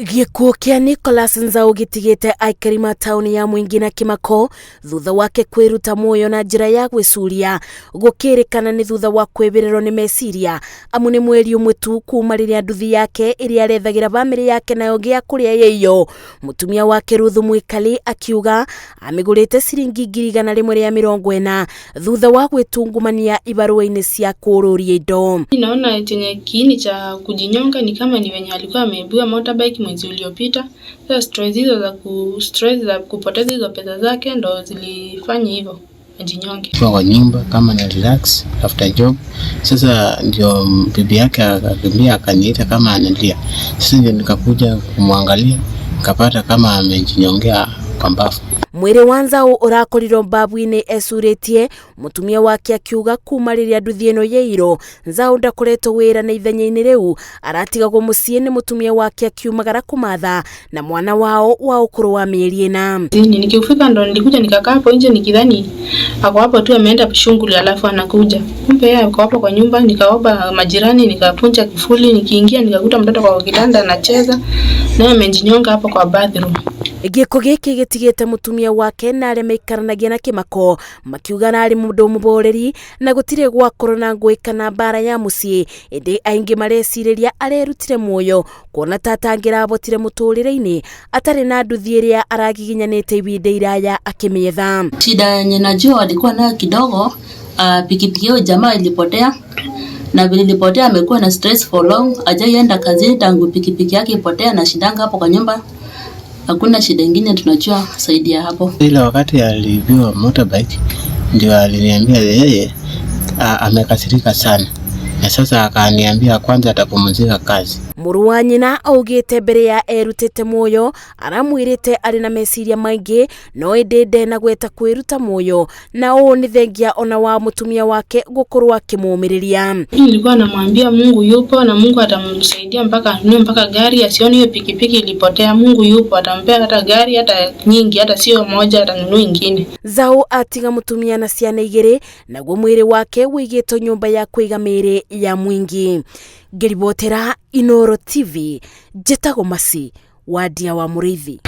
Gĩkuũ kĩa Nicholas Nzau gĩtigĩte aikari ma taũni ya Mwingi na kĩmako thutha wake kwĩruta muoyo na njĩra ya gwĩcuria. Gũkĩrĩkana nĩ thutha wa kwĩbĩrĩrwo nĩ meciria, amu nĩ mweri ũmwe tu kuma rĩrĩa nduthi yake ĩrĩa arethagĩra bamĩrĩ yake nayo gĩa kũrĩa yaiyo. Mũtumia wake Ruth Mwikali akiuga amĩgũrĩte ciringi 140,000 thutha wa gwĩtungumania ibarũa-inĩ cia kũrũria indo. Naona chenye kiini cha kujinyonga ni kama ni wenye alikuwa ameibiwa motorbike mwezi uliopita. Sasa stress hizo za ku stress za kupoteza hizo pesa zake ndo zilifanya hivyo ajinyonge. Kwa nyumba kama na relax after job. Sasa ndio bibi yake akakimbia akaniita kama analia. Sasa ndio nikakuja kumwangalia, nikapata kama amejinyongea kwa mbavu. Mwĩrĩ wa Nzau ũrakorirwo mbabu-inĩ ecurĩtie, mũtumia wake akiuga kuma rĩrĩa nduthi ĩno yairwo Nzau ndakoretwo wĩra na ithenya-inĩ rĩu aratigagwo mũciĩ nĩ mũtumia wake akiumagara kũmatha na mwana wao wa ũkũrũ wa mĩeri 4. Nikifika ndo nilikuja nikakaa hapo nje nikidhani ako hapo tu ameenda shughuli alafu anakuja. Kumbe yeye ako hapo kwa nyumba. Nikaomba majirani, nikapunja kifuli, nikiingia nikakuta mtoto kwa kitanda anacheza naye amejinyonga hapo kwa bathroom. Gĩko gĩkĩ gĩtigĩte mũtumia wake na arĩa maikaranagia na kĩmako makiuga arĩ mũndũ mũboreri na gũtirĩ gwakorwo na ngũĩ kana mbara ya mũciĩ, ĩndĩ aingĩ marecirĩria arerutire muoyo kuona ta atangĩrabotire mũtũrĩre-inĩ atarĩ na nduthi ĩrĩa aragiginyanĩte ibinda iraya akĩmĩetha. Shida yenye najua alikuwa nayo kidogo, pikipiki yao jamaa ilipotea, na vile ilipotea amekuwa na stress for long, hajaienda kazini tangu pikipiki yake ipotea na shidanga hapo kwa nyumba. Hakuna shida ingine tunajua zaidi ya hapo. Ile wakati aliibiwa motorbike ndio aliniambia yeye amekasirika sana, na sasa akaniambia kwanza atapumzika kazi. Mũrũ wa nyina augĩte mbere ya erutĩte muoyo aramwĩrĩte arĩ na meciria maingĩ no ĩndĩ ndenagweta kwĩruta muoyo, na ũũ nĩ thengia ona wa mũtumia wake gũkorwo akĩmũmĩrĩria. Nilikuwa namwambia Mungu yupo na Mungu atamsaidia mpaka anunue mpaka gari, asione hiyo pikipiki ilipotea. Mungu yupo, atampea hata gari hata nyingi, hata sio moja, atanunua ingine. Nzau atiga mũtumia na ciana igĩrĩ, naguo mwĩrĩ wake wĩigĩtwo nyũmba ya kũiga mĩĩrĩ ya Mwingi. Ngĩribotera Inooro TV, njĩtagwo Masi Wadia wa Mũrĩithi.